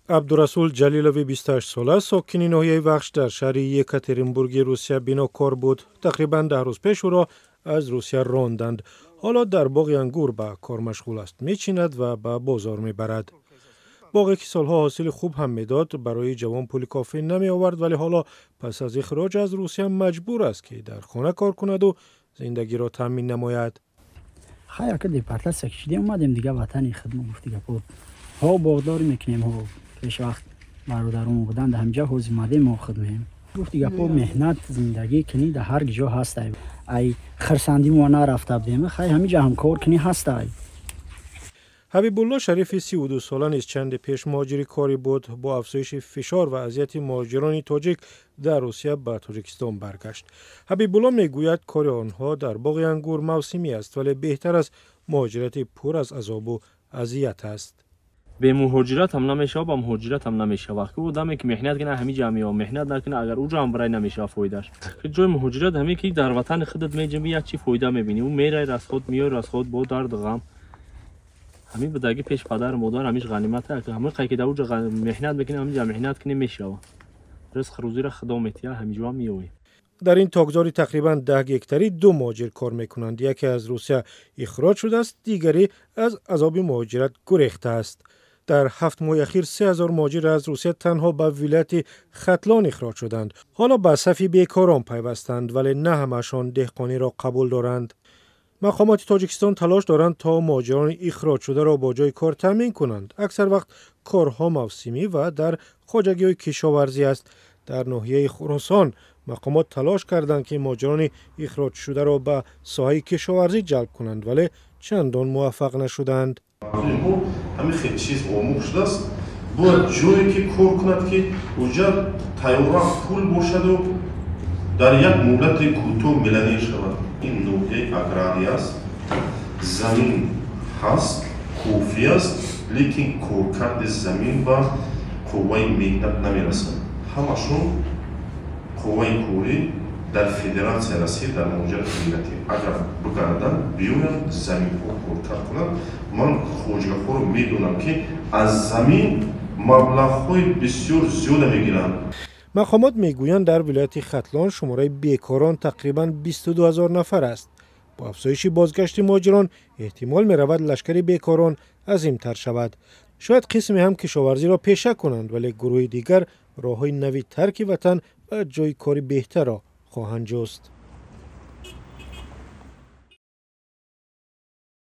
Абдурасул Ҷалилови 28-сола, сокини ноҳияи Вахш, дар шаҳри Екатеринбурги Русия бинокор буд. Тақрибан 10 рӯз пеш ӯро аз Русия ронданд. Ҳоло дар боғи ангур ба кор машғул аст, мечинад ва ба бозор мебарад. Боғе ки солҳо ҳосили хуб ҳам медод, барои ҷавон пули кофӣ намеовард, вале ҳоло пас аз ихроҷ аз Русия маҷбур аст, ки дар хона кор кунаду зиндагиро таъмин намояд. Хайр, ки депортатсия кишидем, омадем дига ватани хидмо, гуфти гапо. Ҳо, боғдорӣ мекунем. Ҳо, пеш вақт бародарон буданд ҳамҷа, ҳози омадем, мо хидмем. Гуфти гапо, меҳнат, зиндагӣ кунӣ, дар ҳар ҷо ҳастай. Ай хирсандӣ мо нарафта будем, хай ҳамиҷа ҳам кор кунӣ, ҳастай. Ҳабибулло Шарифи 32-сола низ чанде пеш муҳоҷири корӣ буд. Бо афзоиши фишор ва азияти муҳоҷирони тоҷик дар Русия ба Тоҷикистон баргашт. Ҳабибулло мегӯяд, кори онҳо дар боғи ангур мавсимӣ аст, вале беҳтар аз муҳоҷирати пур аз азобу азият аст. Бе муҳоҷират ҳам намешава, ба муҳоҷират ҳам намешава. Ки одаме ки меҳнат кина, ҳами ҷамъиё меҳнат накуна, агар уҷо ҳам барай, намешава фоидаш. Ҷои муҳоҷират ҳаме ки дар ватани худат меҷамӣ, як чи фоида мебинӣ. Ӯ мерай, расход, меёй, расход, бо дарду ғам. Ҳамин будаги пеш падару модар, ҳамиш ғанимат. Ҳамин қай ки дар уҷа меҳнат мекунӣ, ҳаминҷа меҳнат кунӣ, мешава. Ризқ рӯзиро Худо метиҳад, ҳамиҷо ҳам меоӣ. Дар ин токзори тақрибан 10 гектарӣ ду муҳоҷир кор мекунанд. Яке аз Русия ихроҷ шудааст, дигаре аз азоби муҳоҷират гурехтааст. Дар 7 моҳи ахир 3000 муҳоҷир аз Русия танҳо ба вилояти Хатлон ихроҷ шуданд. Ҳоло ба сафи бекорон пайвастанд, вале на ҳамаашон деҳқониро қабул доранд. Мақомоти Тоҷикистон талош доранд, то муҳоҷирони ихроҷшударо бо ҷои кор таъмин кунанд. Аксар вақт корҳо мавсимӣ ва дар хоҷагиҳои кишоварзӣ аст. Дар ноҳияи Хуросон мақомот талош карданд, ки муҳоҷирони ихроҷшударо ба соҳаи кишоварзӣ ҷалб кунанд, вале чандон муваффақ нашуданд. Мардуми мо ҳамин хел чиз омӯхт шудааст: бояд ҷое ки кор кунад, ки уҷа тайёран пул бошаду дар як муҳлати кӯтоҳ миллионер шавад. Ин ноҳияи аграрӣ аст, замин ҳаст, кофӣ аст, лекин коркарди замин ба қувваи меҳнат намерасад. Ҳамашон қувваи корӣ дар Федератсия Россия дар муҳоҷирати меҳнатӣ. Агар бигарданд, биёянд, заминҳо коркард кунанд. Ман хоҷаҳоро медонам, ки аз замин маблағҳои бисёр зиёда мегиранд. Мақомот мегӯянд, дар вилояти Хатлон шумораи бекорон тақрибан 22 ҳазор нафар аст. Бо афзоиши бозгашти муҳоҷирон эҳтимол меравад, лашкари бекорон азимтар шавад. Шояд қисме ҳам кишоварзиро пеша кунанд, вале гурӯҳи дигар роҳҳои нави тарки ватан ва ҷои кори беҳтарро хоҳанд ҷуст.